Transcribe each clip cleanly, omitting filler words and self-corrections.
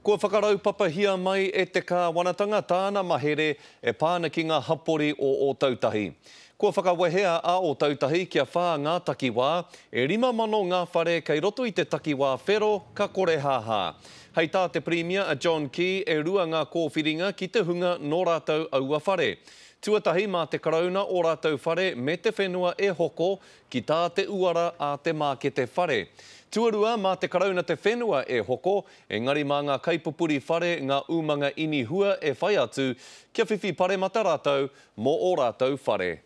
Kua whakaraupapahia mai e te kāwanatanga tāna mahere e pā ana ki ngā hapori o Ōtautahi. Kua whakawehea a Ōtautahi kia whā ngā takiwā, e 5,000 ngā whare kei roto i te takiwā whero ka korehāhā. Hei tā te Pirimia a John Key e rua ngā kōwhiringa ki te hunga nō rātou aua whare. Tuatahi mā te Karauna ō rātou whare me te whenua e hoko ki tā te uara a te mākete whare. Tuarua, mā te Karauna te whenua e hoko, engari mā ngā kaipupuri whare ngā umanga inihua e whai atu kia whiwhi paremata rātou mō ō rātou whare.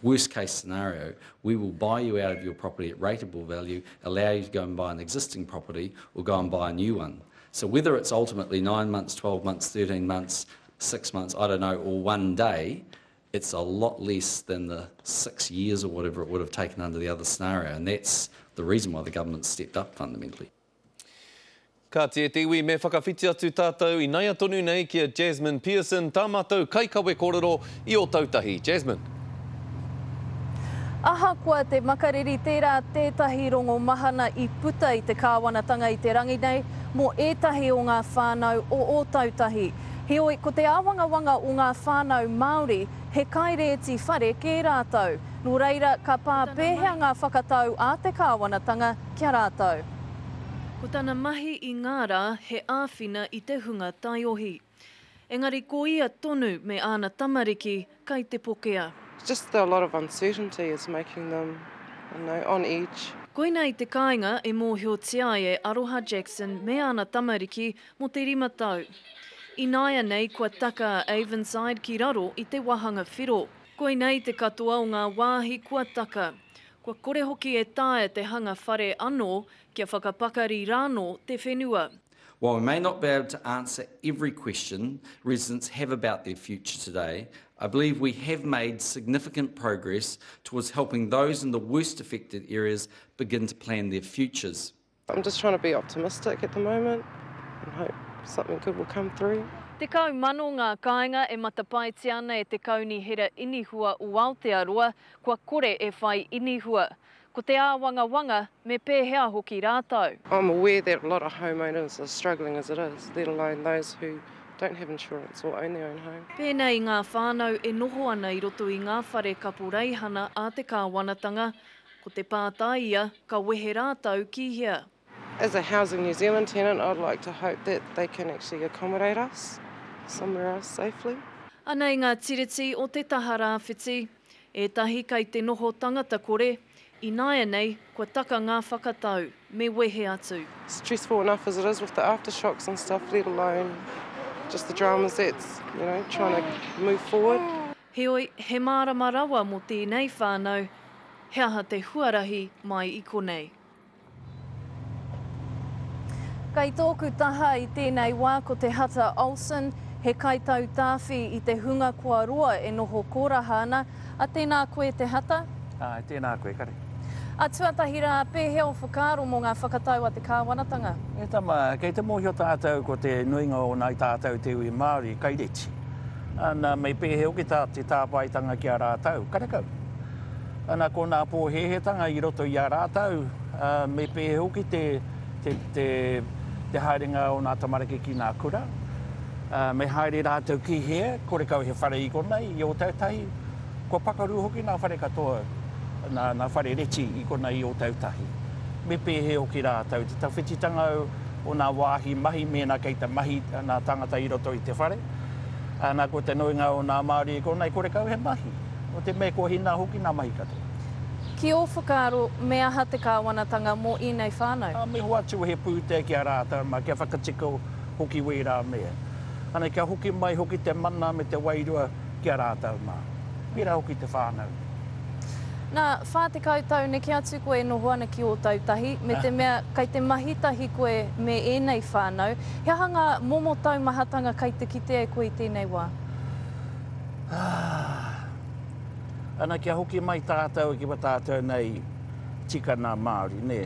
Worst case scenario, we will buy you out of your property at rateable value, allow you to go and buy an existing property or go and buy a new one. So whether it's ultimately 9 months, 12 months, 13 months, 6 months, I don't know, or one day, it's a lot less than the six years or whatever it would have taken under the other scenario, and that's the reason why the government stepped up fundamentally. Kāti e te iwi, me whakawhiti atu tātou inaia tonu nei ki a Jasmine Pearson, tā mātou kaikawe kōrero i Ōtautahi. Jasmine. Ahakoa te makariri tērā tētahi rongo mahana i puta i te kāwanatanga i te rangi nei mō ētahi o ngā whānau o Ōtautahi. Heoi, ko te āwangawanga o ngā whānau Māori, he kairēti whare kē rātou. Nō reira, ka pā pēhea ngā whakatau a te kāwanatanga ki a rātou? Ko tana mahi i ngā rā he āwhina i te hunga taiohi. Engari ko ia tonu me āna tamariki kai te pokea. Just the lot of uncertainty is making them, you know, on edge. Koinei te kāinga e mōhiotia ai e Aroha Jackson me ana tamariki mō te rima tau. Ināianei kua taka a Avonside ki raro i te wāhanga whiro. Koinei te katoa o ngā wāhi kua taka. Kua kore hoki e taea te hanga whare anō kia whakapakari rānō te whenua. While we may not be able to answer every question residents have about their future today, I believe we have made significant progress towards helping those in the worst affected areas begin to plan their futures. I'm just trying to be optimistic at the moment and hope something good will come through. 10,000 ngā kāinga e matapaetia ana e te Kaunihera Inihua o Aotearoa kua kore e whai inihua. Ko te āwangawanga me pēhea hoki rātou. I'm aware that a lot of homeowners are struggling as it is, let alone those who don't have insurance or own their own home. Pēnei i ngā whānau e noho ana i roto i ngā whare kaporeihana a te kāwanatanga, ko te pātai ia ka wehe rātou ki hea? As a Housing New Zealand tenant, I'd like to hope that they can actually accommodate us somewhere else safely. Anei ngā tiriti o te taha rāwhiti, ētahi kei te noho tangata kore, ināianei kua taka ngā whakatau, me wehe atu. Stressful enough as it is with the aftershocks and stuff, let alone just the dramas that's, you know, trying to move forward. Heoi, he mārama rawa mō tēnei whānau, he aha te huarahi mai i konei. Kei tōku taha i tēnei wā ko Te Hata Olsen, he kaitautāwhi i te hunga kua roa e noho koraha ana. A tēnā koe Te Hata. Āe, tēnā koe, kare. A tuatahi rā, pēhea ō whakaaro mō ngā whakatau a te kāwanatanga? E tama, kei te mōhio tātou ko te nuinga o nāi tātou te iwi Māori kai reti. Ana, me pēhea hoki tā te tāpaetanga ki a rātou? Karekau. Ana, ko nā pōhēhētanga i roto i a rātou, ā, me pēhea hoki te, te, te, te haerenga o nā tamariki ki nā kura. Ā, me haere rātou ki hea, korekau he whare i konei, i Ōtautahi. Kua pakaru hoki nā whare katoa, nā, nā whare reti i konei i Ōtautahi. Me pēhea hoki rātou, te tawhititanga o nā wāhi mahi mēnā kei te mahi nā tāngata i roto i te whare. Ā, nā, ko te nuinga o nā Māori i konei, korekau he mahi. O te mea kua hina hoki nā mahi katoa. Ki ō whakaaro, me aha te kāwanatanga mō ēnei whānau? Ā, me hoatu he pūtea ki a rātou mā, kia whakatika hoki wērā mea. Ana, kia hoki mai hoki te mana me te wairua ki a rātou mā. Pērā hoki te whānau. Nā, 40 tau neke atu koe e noho ana ki Ōtautahi, me te mea kei te mahi tahi koe me ēnei whānau, he aha ngā momo taumahatanga kei te kitea e koe i tēnei wā? Ana kia hoki mai tātou ki wa tātou nei tikana Māori, nē.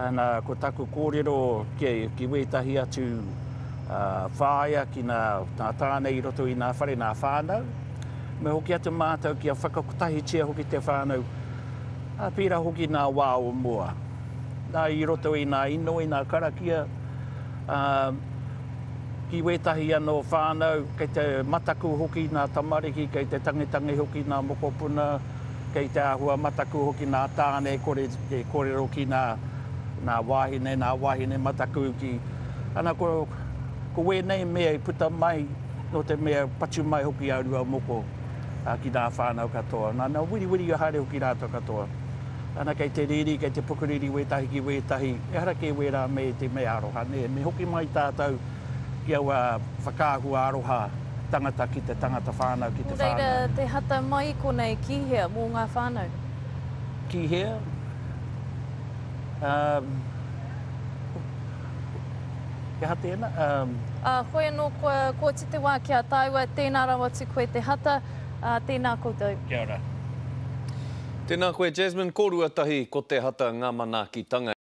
Ana ko taku kōrero ki, ki wētahi atu whāia ki nā, nā tāne i roto i nā whare, nā whānau. Me hoki atu mātou kia whakakotahitia hoki te whānau, ā, pērā hoki nā wā o mua. Nā, i roto i nā inoi, nā karakia, ā, ki wētahi anō whānau, kei te mataku hoki nā tamariki, kei te tangetange hoki nā mokopuna, kei te āhua mataku hoki nā tāne kore e kōrero ki nā, nā wāhine, nā wāhine mataku ki, ana ko, ko wēnei mea i puta mai nō te mea patu mai hoki a Ruaumoko ki nā whānau katoa. Nā, nā wiriwiri haere hoki rātou katoa. Ana kei te riri, kei te pukuriri wētahi ki wētahi, ehara kē wērā me te mea aroha, nē, me hoki mai tātou ki aua whakaahua aroha tangata ki te tangata, whānau ki te Nō reira, whānau. te hata mai i konei ki hea mō ngā whānau? Ki hea? Um, he aha tēnā? Um. Ā, hoi anō kua kōti te wā ki a tāua, tēnā rawa atu koe te hata. Ā, tēnā koutou. Kia ora. Tēnā koe Jasmine, kōrua tahi ko Te Hata ngā manaakitanga.